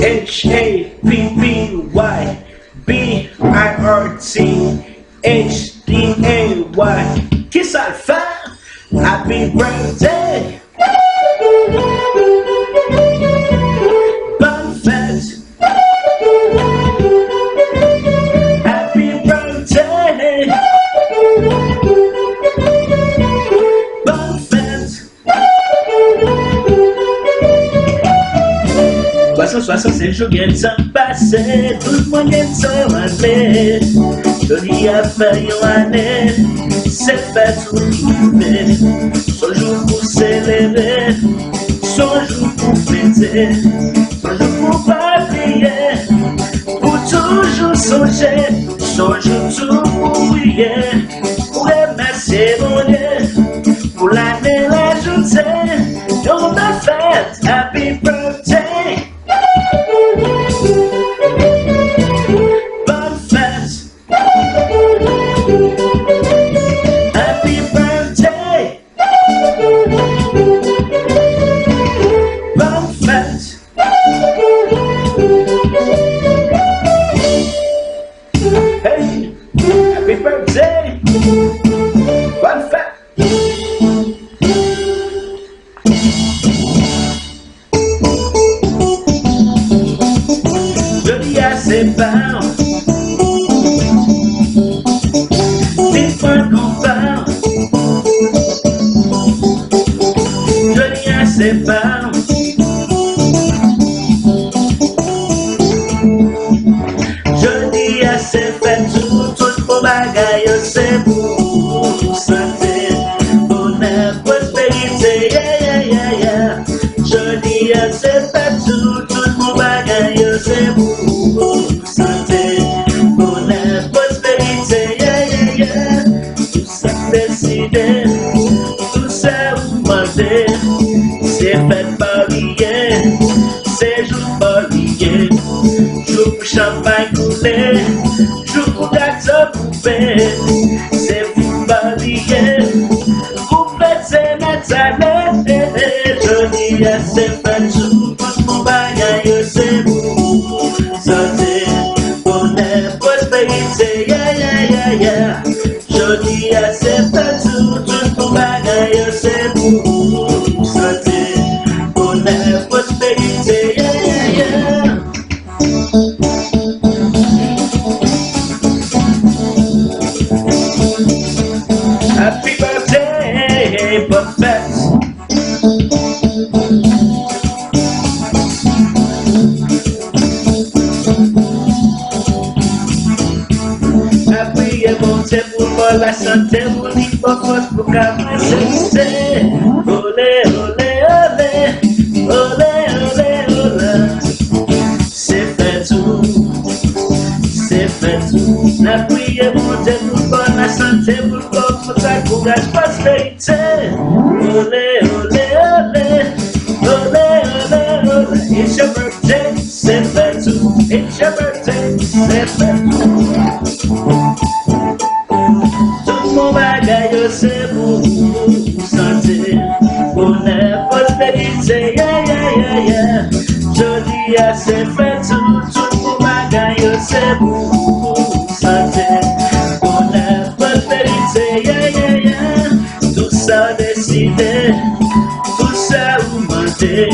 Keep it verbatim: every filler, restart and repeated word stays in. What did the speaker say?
H A P P Y B I R T H D A Y. Kisa l fè? Happy birthday! Bòn fèt! Happy birthday! Bòn fèt! Twa san swasannsenk jou gentan pase, tout moun gentan rantre. Jodi a fè yon ane, se fèt ou twouve. S on jou pou selebre, s on jou pou fete, s on jou pou pa bliye, pou toujou sonje, s on jou tou pou priye, pou remèsye Bondye pou lane l ajoute. Yon bèl fèt, happy birthday! Bòn fèt! Happy birthday! Bòn fèt! Hey! Happy birthday! Bòn fèt! Jodi a se pa w. Vin pran konpa w. Jodi a se pa w. Jodi a se fèt ou, tout bon bagay yo se pou ou. Sante, bonè, pwosperite, yeah, yeah, yeah, yeah. Jodi a se fèt ou, tout bon bagay yo se pou ou. Sante, bonè, pwosperite, yeah, yeah, yeah. Tou sa w deside, tou sa w mande, se fèt pa w li ye, se jou pa w li ye. Jou pou chanpay koule, jou pou gato koupe, se fèt pa w li ye, pou fete nèt ale. Jodi a se fèt ou, tout bon bagay yo se pou ou. Sante, bonè, pwosperite, yeah, yeah, yeah, yeah. Jodi a se fèt ou, tout bon bagay yo se pou ou. Sante, bonè, pwosperite, yeah, yeah, yeah. Happy birthday, bòn fèt. N ap priye Bondye pou l ba w lasante, pou li ba w fòs pou w ka pase. Ole, ole, ole, ole, ole, ole. Se fèt ou, se fèt ou. N ap priye Bondye pou l ba w lasante, pou l ba w fòs ak kouraj, pwosperite. Ole, ole, ole, ole, ole, ole. It's your birthday, se fèt ou. It's your birthday, se fèt ou. Tout bon bagay yo se pou ou. Sante, bonè, pwosperite, yeah, yeah, yeah, yeah. Jodi a se fèt ou, tout bon bagay yo se pou ou. Sante, bonè, pwosperite, yeah, yeah, yeah. Tou sa w deside, tou sa w mande,